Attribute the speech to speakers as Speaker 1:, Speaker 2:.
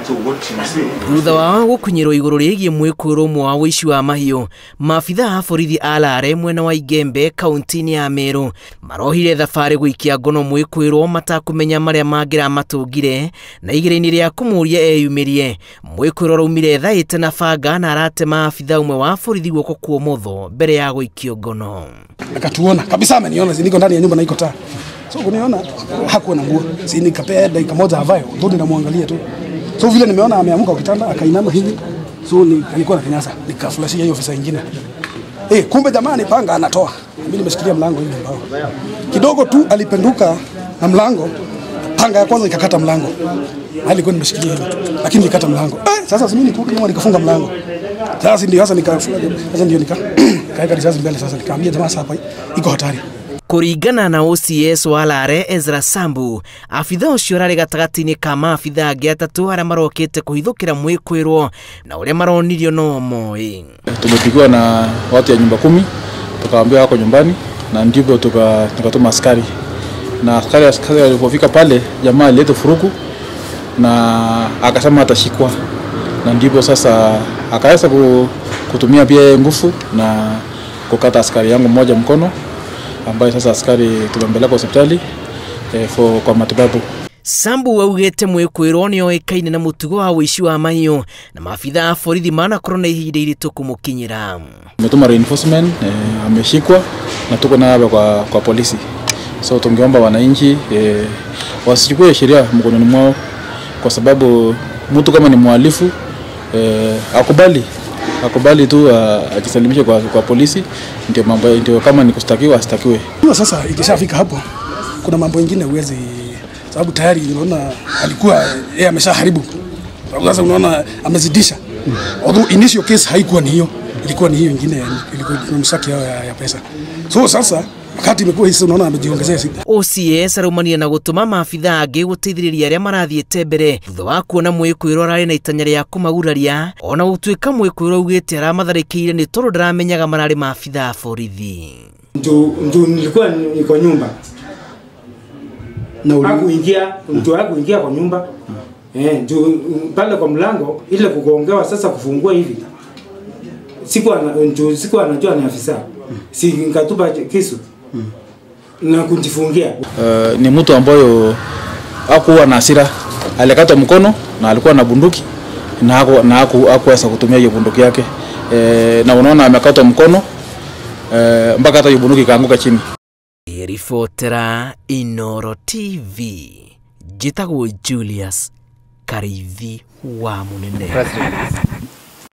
Speaker 1: Thutha wa gũkinyĩrwo igũrũ rĩgiĩ mwĩkũĩrwo ũmwe wa ũici wa mahiũ, maabithaa a borithi a Lare mwena wa Igembe kaunti-inĩ ya Meru marohire thabarĩ gũikia ngono mwĩkũĩrwo matakũmenya marĩa mangĩramatũngire na igeria-inĩ rĩa kũmũria eyumĩrie. Mwĩkũĩrwo araumire thaĩte na banga na aratema abithaa ũmwe wa borithi guoko kwa ũmotho mbere ya gũikio ngono.
Speaker 2: Akatuona kabisa, ameniona niko ndani ya nyumba na iko taa. So kuniona hakuwa na nguo. Si nikapea dakika moja avae, ndio ninamwangalia tu. So vile nimeona ameamka kwa kitanda akainama hivi. So nilikuwa na kinyasa, nikaflashia hiyo ofisa nyingine. Kumbe jamani panga anatoa. Mimi nimeshikilia mlango hivi mbao. Kidogo tu alipenduka na mlango, panga ya kwanza ikakata mlango. Alikuwa nimeshikilia hivi, lakini nikakata mlango. Sasa mimi nitoka nyuma nikafunga mlango. Sasa ndio sasa nikafunga, sasa ndio nikaweka risasi mbele, sasa nikaambia jamaa sasa hapa iko hatari.
Speaker 1: Kũringana na OCS wa Lare Ezra Sambu, abithaa ũcio ararĩ gatagatĩ-inĩ ka maabithaa angĩ atatũ arĩa marokĩte kũhithũkĩra mwĩkũĩrwo na ũrĩa maronirio no moĩ.
Speaker 3: Tumepigiwa na watu ya nyumba 10, tukaambiwa wako nyumbani na ndipo tukatuma askari. Na askari walipofika pale, jamaa alileta furuku na akasema atashikwa. Na ndipo sasa akaweza kutumia pia nguvu na kukata askari yangu mmoja mkono, ambaye sasa askari tumempeleka hospitali kwa matibabu.
Speaker 1: Sambu augite mwĩkũĩrwo nĩoĩkaine na mũtugo wa ũici wa mahiũ na maabithaa a borithi manakorwo na ihinda iritũ kũmũkinyĩra.
Speaker 3: Tumetuma reinforcement, ameshikwa na tuko naye kwa polisi. So tungeomba wananchi wasichukue sheria mkononi mwao, kwa sababu mtu kama ni mhalifu akubali tu ajisalimishe kwa polisi, ndio mambo, ndio kama ni kushtakiwa ashtakiwe.
Speaker 2: Sasa ikishafika hapo kuna mambo mengine huwezi, sababu tayari unaona alikuwa yeye ameshaharibu. Sasa unaona amezidisha. Although initial case haikuwa ni hiyo, ilikuwa ni hiyo nyingine, ilikuwa ni msaki ya pesa. So sasa wakati imekuwa hizo unaona amejiongezea sita.
Speaker 1: OCS araumania na gũtũma maabithaa angĩ gũteithĩrĩria arĩa marathiĩte mbere thutha wa kuona mwĩkũĩrwo ararĩ na itanya rĩa kũmaguraria, ona gũtuĩka mwĩkũĩrwo augĩte aramatharĩkĩire nĩ tondũ ndaramenyaga mararĩ maabithaa a borithi.
Speaker 4: Ndio nilikuwa niko nyumba na hakuingia mtu, hakuingia kwa nyumba. Ndio pale kwa mlango ile kugongewa sasa kufungua hivi. Siku anajua ni afisa. Si nikatupa kisu na kujifungia.
Speaker 3: Ni mtu ambayo hakuwa na hasira, alikata mkono na alikuwa na bunduki na hakuweza kutumia hiyo bunduki yake. Na unaona amekata mkono mpaka hata hiyo bunduki ikaanguka chini.
Speaker 1: Ribotera Inoro TV, njĩtagwo Julius Karithi wa Munene.